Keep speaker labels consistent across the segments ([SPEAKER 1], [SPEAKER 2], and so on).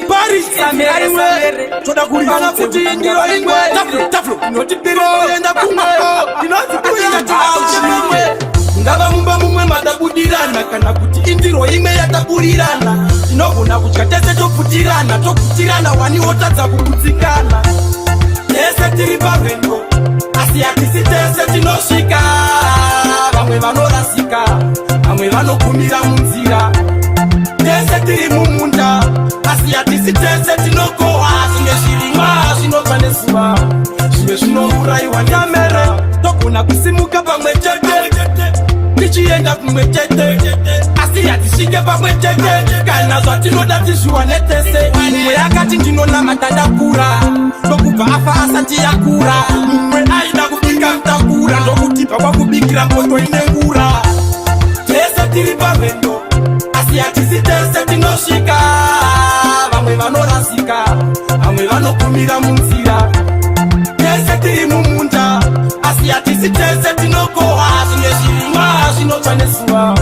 [SPEAKER 1] Paris imwe toda kurivana kuti ndiro imwe inotipira kuenda kumwe inonzi kuya ngava mumba mumwe matabudirana kana kuti indiro imwe yataburirana. Tinogona kudya tese topfutirana, tokutirana wani wotadza kugutsikana. Tese tiri parwendo, asi hatisi tese tinosvika. Vamwe vanorasika, vamwe vanogumira munzira. Tese tiri mumunda, asi hatisi tese tinokohwa. Zvimwe zvirimwa zvinobva nezuva, zvimwe zvinourayiwa nemere. Togona kusimuka pamwe chete tichienda kumwe chete, asi hatisvike pamwe chete kana zvatinoda tizviwane tese. Mumwe akati, "Ndinonamata ndakura," ndokubva afa asati yakura. Mumwe aida kubika mutakura, ndokutibva kwakubikira mboto ine ngura. Tese tiri parwendo, asi hatisi tese tinosvika. Vamwe vanorasika, vamwe vanogumira munzira. Tese tiri mumunda, asi hatisi tese tinokohwa. Zvimwe zvirimwa zvinotsva nezuva,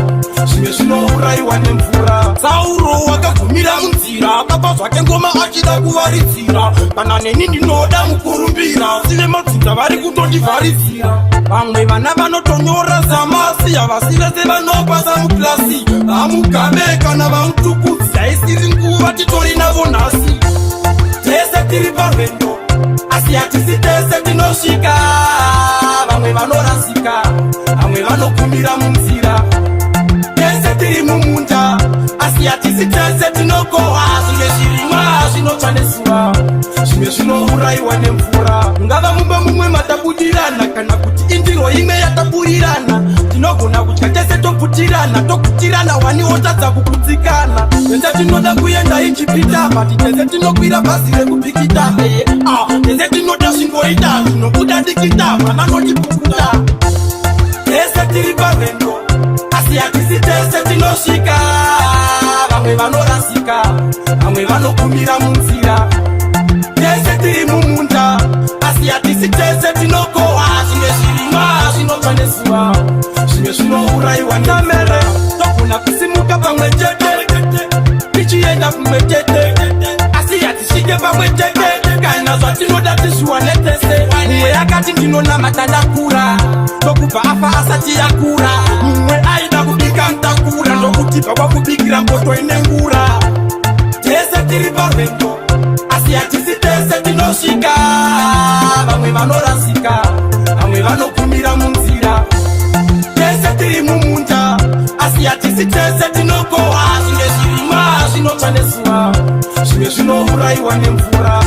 [SPEAKER 1] zvimwe zvinourayiwa nemvura. Sauro wakagumira munzira, akapa zvake ngoma achida kuvaridzira. Kana neni ndinoda mukurumbira, sive madzinza vari kutondivharidzira. Vamwe vana vanotonyora zamasi, havasi vese vanopasa mukilasi. VaMugabe kana vaMutukudzi, haisiri nguva titori navo nhasi. Tese tiri parwendo, asi hatisi tese tinosvika. Vamwe vanorasika, vamwe vanogumira munzira. Tese tiri mumunda, asi hatisi tese tinokohwa. Zvimwe zvirimwa zvinotsva nezuva, zvimwe zvinourayiwa nemvura. Ngava mumba mumwe matabudirana kana kuti indiro imwe yataburirana. Tinogona kudya tese topfutirana, tokutirana wani wotadza kugutsikana. Tese tinoda kuenda Ijipita, but tese tinokwira bhazi rekubhikita. Tese tinoda zvingoita zvinobuda dikita, mwana notipukuta. Tese tiri parwendo, asi hatisi tese tinosvika. Vamwe vanorasika, vamwe vanogumira munzira. Tese tiri mumunda, asi hatisi tese tinokohwa. Zvimwe zvirimwa zvinotsva nezuva, zvimwe zvinourayiwa nemere. Togona kusimuka pamwe chete tichienda kumwe chete, asi hatisvike pamwe chete kana zvatinoda tizviwane tese. Mumwe akati, "Ndinonamata ndakura," ndokubva afa asati yakura. Mumwe aida kubika mutakura, ndokutibva kwakubikira mboto ine ngura. Tese tiri parwendo, asi hatisi tese tinosvika. Vamwe vanorasika, vamwe vanogumira munzira. Tese tiri mumunda, asi hatisi tese tinokohwa. Zvimwe zvirimwa zvinotsva nezuva, zvimwe zvinourayiwa nemvura.